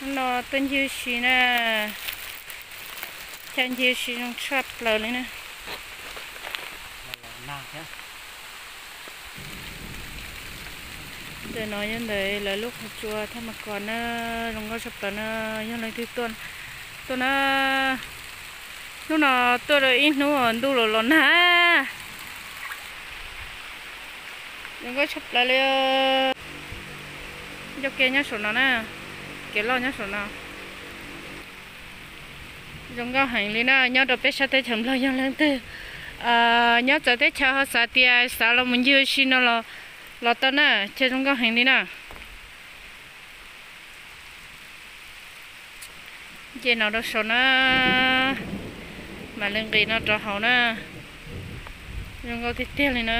Hnub no tuaj ncig ua si na, chaw ncig ua si zoo tshaj plaws li na. Ntawm no yog ntawm lawv lub qhov tsua Thaj Mas Kos na, zoo nkauj tshaj plaws na, yog leej twg tuaj, tuaj na. Hnub no tuaj rau ib hnub ntuj los los nag. Zoo nkauj tshaj plaws li. Ncauj kev nyob saum no na, kev loj nyob saum no. Zoo nkauj heev li na, nyob rau peb sab teb chaws Nplog yog leej twg nyob txawv teb chaws ho xav tias xav los mus ncig ua si no los, los tau na, chaw zoo nkauj heev li na. Nce no rau saum na, mam li nqis no rau hauv na. Zoo nkauj tiag tiag li na.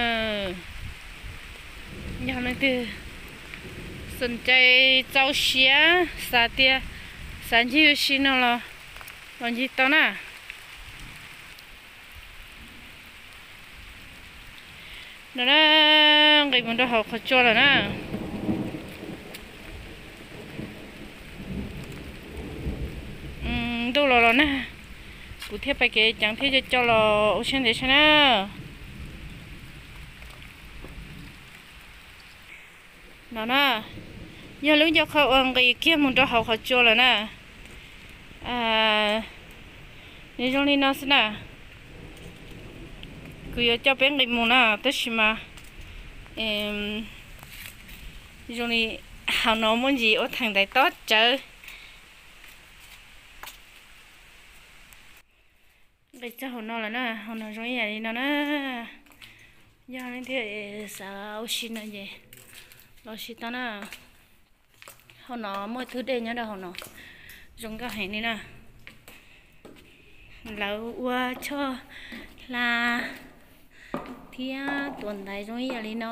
Yog leej twg xom cai txaus siab xav tias xav ncig ua si no los, los ncig tau na. No na, nqis mus rau hauv qhov tsua lawm na. Ntuj los los nag, kuv thiaj pais kev ceev thiab co co los ua siab ntev saib na. No na, yog lub ncauj qhov uas nqis kiag mus rau hauv qhov tsua lawm na. Nws zoo li no xwb na. Kuv yuav coj peb nqis mus na, tab sis mas zoo li hauv no muaj ntsis ua theem ntaiv tob tsawv. Nqis txog hauv no lawm na, hauv no zoo ib yam li no na. Yog leej twg xav ua si no ces los ua si tau na. Hauv no muaj tus dej nyob rau hauv no, zoo nkauj heev li na. Lawv ua choj hla thiab tuav ntaiv zoo ib yam li no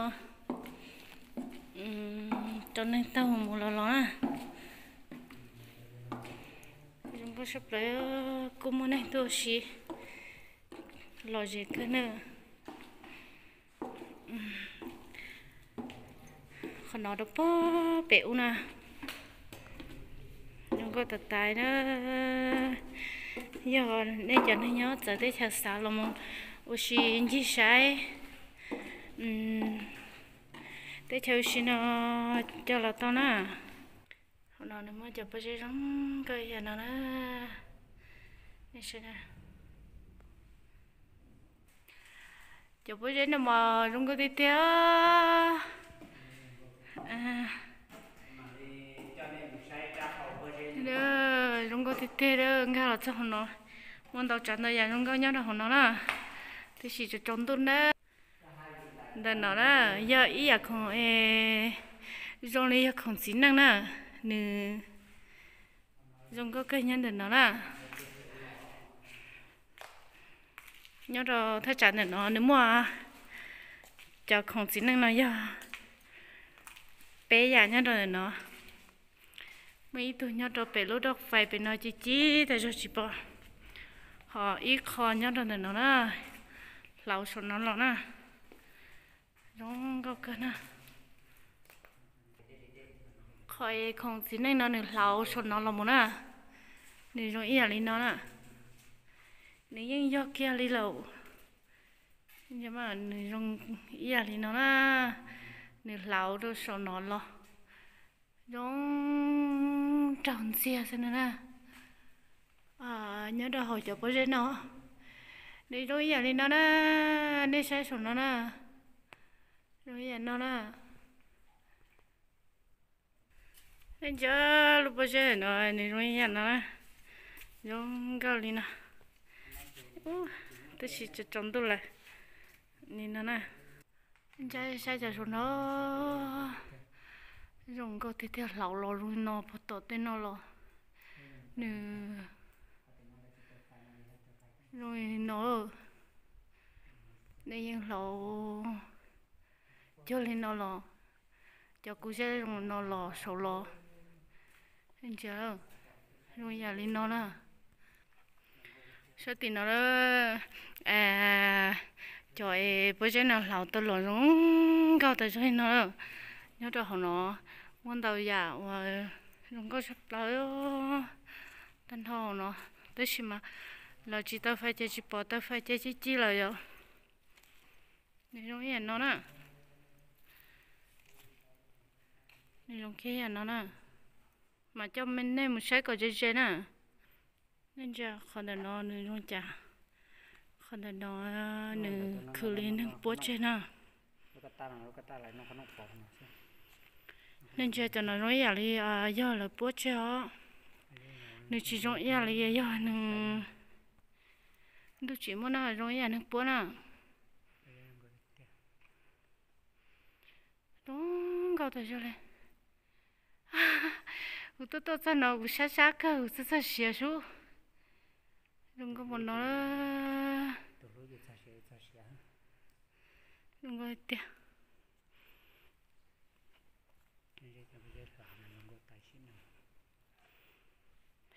rau neeg taug mus los los na. Zoo nkauj tshaj plaws, kuj muaj neeg tuaj ua si lom zem kawg na. Qhov no rau pog pem ub na, zoo nkauj tas tas na. Yog nej cov neeg nyob txawv teb chaws xav los mus ua si ncig saib teb chaws ua si no, coj los tau na. Hauv no nws muaj cov pob zeb zoo nkauj yam no na. Nej saib na. Cov pob zeb no mas zoo nkauj tiag tiag. Zoo nkauj tiag tiag, nkag los txog hauv no, muaj ntau tsav ntau yam zoo nkauj nyob rau hauv no na. Tab sis tsaus tsaus ntuj na. Ntawm no na, yog ib yam khoom, zoo li yog khoom txiv neej na. Nws zoo nkauj kawg nyob ntawm no na. Nyob rau thaj tsam ntawm no nws muaj cov khoom txiv neej no yog peb yam nyob rau ntawm no. Muaj ib tug nyob rau pem lub roj fais pem no ci ci tas zog tsis pom. Ho ib qho nyob rau ntawm no na, hlauv saum no los na. Zoo nkauj kawg na. Qhov khoom txiv neej no nws hlauv saum no los mus na, nws zoo ib yam li no na. Nws yeej yog kiag li lawm. Nws zoo ib yam li no na, nws hlauv rau saum no los. Zoo nraug ntxiag xwb no na. Nyob rau hauv cov pob zeb no, nws zoo ib yam li no na, nej saib saum no na, zoo ib yam no na. Nej ntsia lub pob zeb no, nws zoo ib yam no na, zoo nkauj li no, tab sis tsaus tsaus ntuj lawm, li no na. Ntsia saib cov saum no, zoo nkauj tiag tiag, hlauv los zoo li no, puag tom tej no los, nws zoo li no, nej yeej hlauv cuag li no los, cov kua zeb zoo no los saud los, ntsia, zoo yam li no na. Sab tim no, cov pob zeb no hlauv tau los zoo nkauj tas zog li no. Nyob rau hauv no muaj ntau yam uas Zoo nkauj tshaj plaws tag nrho no, tab sis mas lawv tsis taw fais ces tsis pom taw fais ces ci ci lawm yom. Nws zoo ib yam no na, nws zoo kiag ib yam no na, mas coj nej mus saib kom ze ze na. Nej ntsia qhov ntawm no nws zoo cas, qhov ntawm no nws khwv li neeg puab tseg na. Nej ntsia cov no zoo ib yam li yog lawv puab tseg os, nws tsis zoo ib yam li yog neeg, ntuj tsim muaj na, zoo ib yam neeg puab na. Zoo nkauj tas zog li. Kuv tuaj tuaj txog no kuv sab sab kawg kuv txog txog siav sub. Zoo nkauj mus no, zoo nkauj tiag.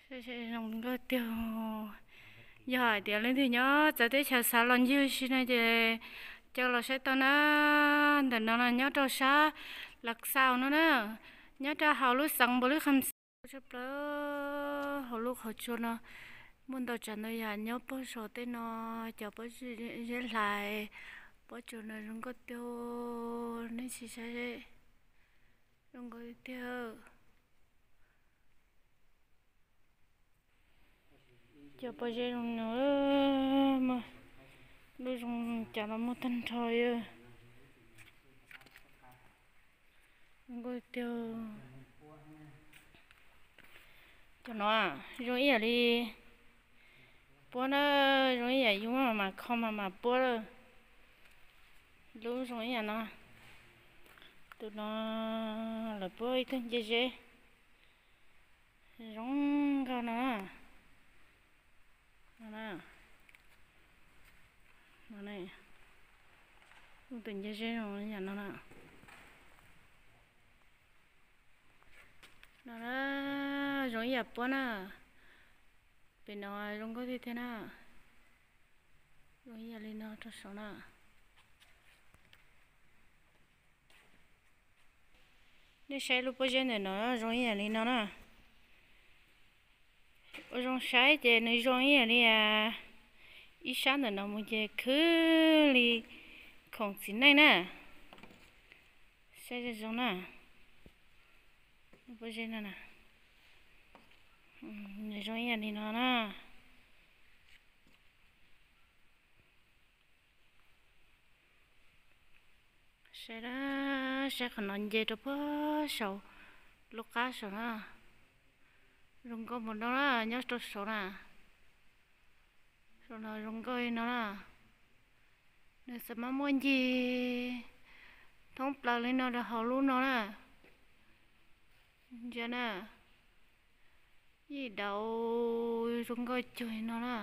Zoo nkauj tiag. Yog hais tias leej twg nyob txawv teb chaws xav los ncig si no ces caw los saib tau na. Ntawm no nyob rau sab Lav Xaus no na, nyob rau hauv lub xeev Npaus Lwb Kham Xeeb. Tshaj plaws hauv lub qhov tsua no muaj ntau tsav ntau yam nyob pob zos tej no, cov pob zeb hlais, pob tsuas no zoo nkauj tiag, nej sim saib, zoo nkauj tiag. Cov pob zeb zoo no, lub zoo cas los muaj tag nrho. Zoo nkauj tiag. Cov no zoo ib yam li puab na, zoo ib yam yus mas mas kho mas mas puab lawm. Lub zoo ib yam no, tus no lawv puab ib tug nce zeb zoo nkauj no. No, tus nce zeb zoo yam no na. No na, zoo ib yam puab na. Pem no zoo nkauj tiag tiag na. Zoo ib yam li no rau saud na. Nej saib lub pob zeb ntawm no zoo ib yam li no na. Ua zoo saib ces nws zoo ib yam li ib sab ntawm no mus ces khwv li khoom txiv neej na. Saib zoo zoo na. Pob zeb no na, nws zoo ib yam li no na. Saib, saib qhov no nce rau puag saud, lub qab saud na. Zoo nkauj mus no na, nyob rau saud na. Saum no zoo nkauj li no na. Nws xav mas muaj ncig thoob plaws li no rau hauv lub no na. Ntsia na, yim daus zoo nkauj cuag li no na.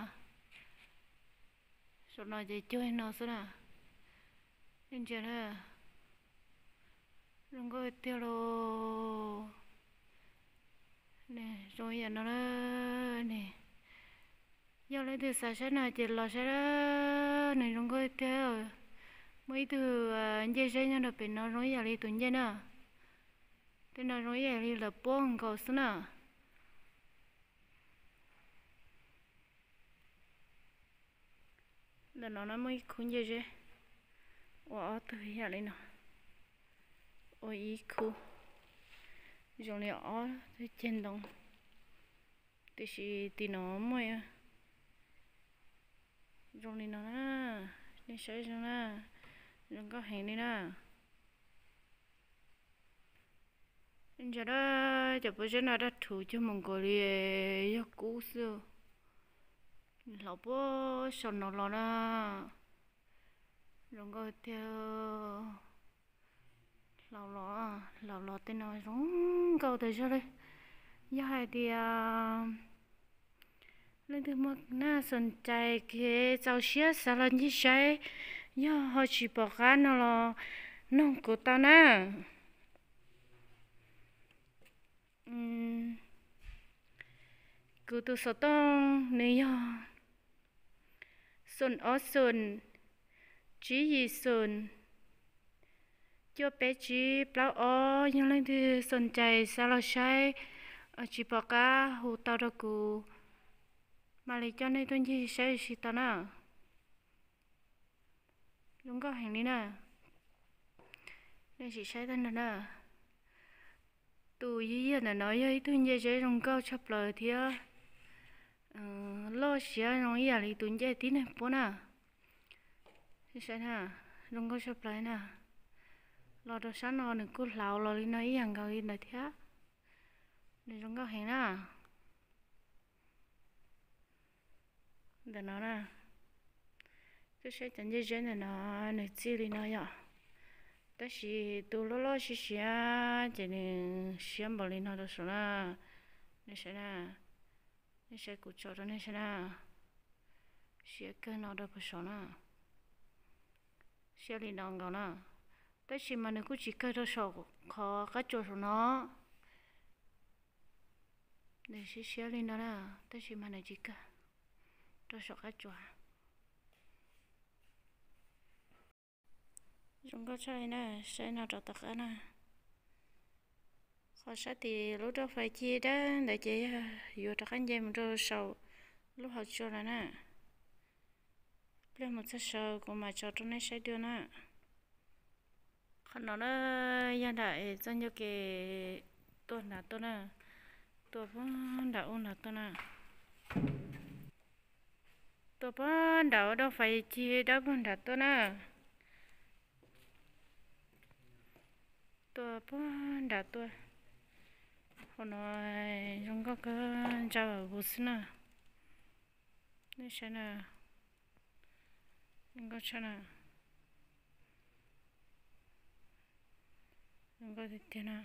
Saum no ces cuag li no xwb na. Nej ntsia na, zoo nkauj tiag lauj. Zoo yam no na. Yog leej twg xav saib no ces los saib, nws zoo nkauj tiag. Muaj ib tug ncej zeb nyob rau pem no zoo ib yam li tus ncej na. Tej no zoo ib yam li lawv puab nkaus xwb na. Ntawm no na muaj ib khub ncej zeb ua ob tug ib yam li no, ua ib khub zoo li ob tug ceg ntoo, tiam sis tim no muaj zoo li no na. Nej saib zoo na, zoo nkauj heev li na. Ntsia dab, cov pob zeb no dab rhuv cuag mus nkaus li yog kub xwb. Hloov puag saum no los na, zoo nkauj tiag. Hloov los, hloov los tej no zoo nkauj tas zog li. Yog hais tias leej twg muaj naj xoom cais kev txaus siab xav los ncig saib, yog ho tsis pom qab no los noog kuv tau na. Kuv tus xov tooj nws yog xoom ob xoom, tsib yim xoom, cuaj peb tsib plaub ob. Yog leej twg xoom cais xav los saib, Tsis pom qab hu tau rau kuv, mam li coj nej tuaj ncig saib ua si tau na. Zoo nkauj heev li na. Nej sim saib tag nrho na. Tus yij yag ntawm no yog ib tug ncej zeb zoo nkauj tshaj plaws thiab loj siab zoo ib yam li tus ncej tib neeg puab na. Saib na, zoo nkauj tshaj plaws na. Los rau sab no nws kuj hlav los li no ib yam nkaus li ntawd thiab. Nws zoo nkauj heev na. Ntawm no na, koj saib cov ncej zeb ntawm no, nws txij li no yom. Tab sis tus loj loj siab siab ces nws siab npaum li no rau saum na. Nej saib na, nej saib kuv tso rau nej saib na. Siab kawg no rau puag saum na. Siab li no nkaus na. Tab sis mas nws kuj tsis kawg rau saum qhov qab tsuas saum no. Nws siab siab li no na, tab sis mas nws tsis kawg rau saum qab tsuas. Zoo nkauj tshaj li na, saib no rau tom qab na. Qhov sab tim lub roob fais cig dawb ntawd ces yog yuav rov qab nce mus rau saum lub hauv tsua lawm na. Pliag mus txog saud kuv mam tso rau nej saib dua na. Qhov no na, yog nram es txoj ncauj kev tuaj nram tuaj na, tuaj puag nram ub nram tuaj na. Tuaj puag nram ub, roob fais cig dawb puag nram tuaj na. Tuaj puag nram tuaj. Hauv no zoo nkauj kawg, ntsa vus xwb na. Nej saib na, zoo nkauj tshaj na. Zoo nkauj tiag tiag na.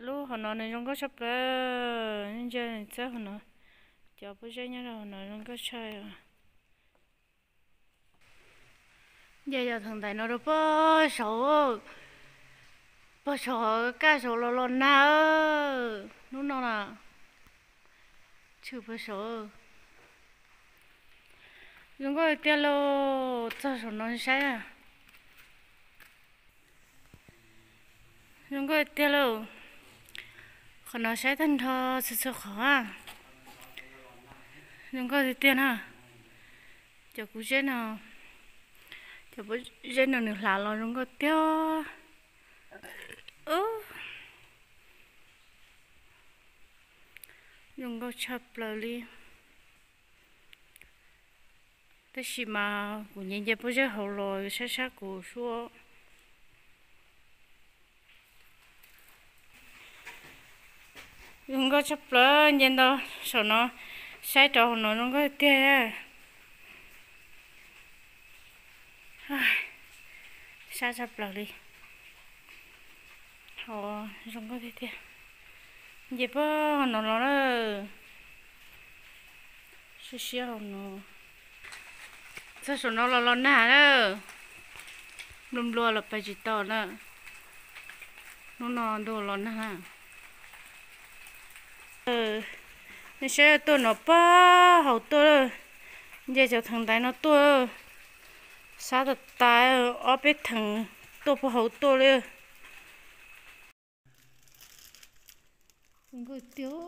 Lub hauv no nws zoo nkauj tshaj plaws, ntsia nws txawb hauv no, cov pob zeb nyob rau hauv no zoo nkauj tshaj. Nce cov theem ntaiv no rau puag saud, puag saud kaj saud los los nag, hnub no na, tshwm puag saud. Zoo nkauj tiag lauj, txog saum no saib na. Zoo nkauj tiag lauj. Qhov no saib tag nrho txhua txhua qhov. Zoo nkauj tiag tiag na. Cov kub zeb no, cov pob zeb no nws hlav los zoo nkauj tiag. Zoo nkauj tshaj plaws li. Tab sis mas kuv nce nce pob zeb hauv los sab sab kuv suab. Zoo nkauj tshaj plaws, nce ntau saum no, saib rau hauv no zoo nkauj tiag. Sab tshaj plaws li. Hauv zoo nkauj tiag tiag. Nce puag hauv no los na. Siab siab hauv no. Txog saum no los los nag na. Nplua nplua los pais tsis tau na. Hnub no ntuj los nag na. Nej saib tuaj no puag hauv tuaj, nce cov theem ntaiv no tuaj, sab tas tas, ob peb theem tuaj puag hauv tuaj li. Nkauj tiag.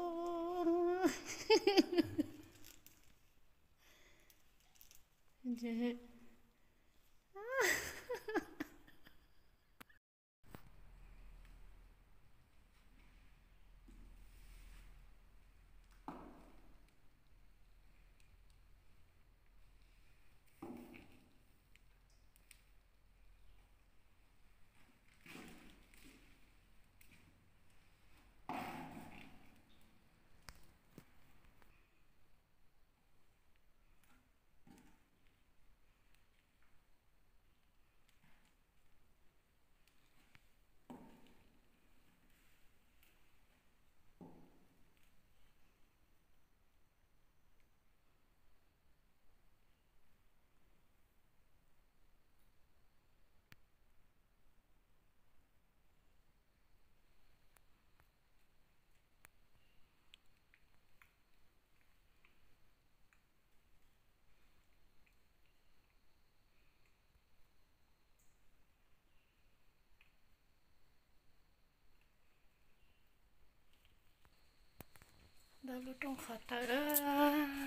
Lub rooj qhov tawm,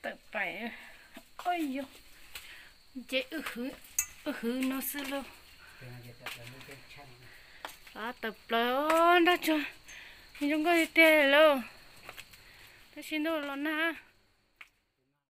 tawm paim, oj yog, ces wb hwv no xwb lauj. Tawm plaws nrab tsuag, zoo nkauj tiag tiag lauj. Tab sis ntuj los nag.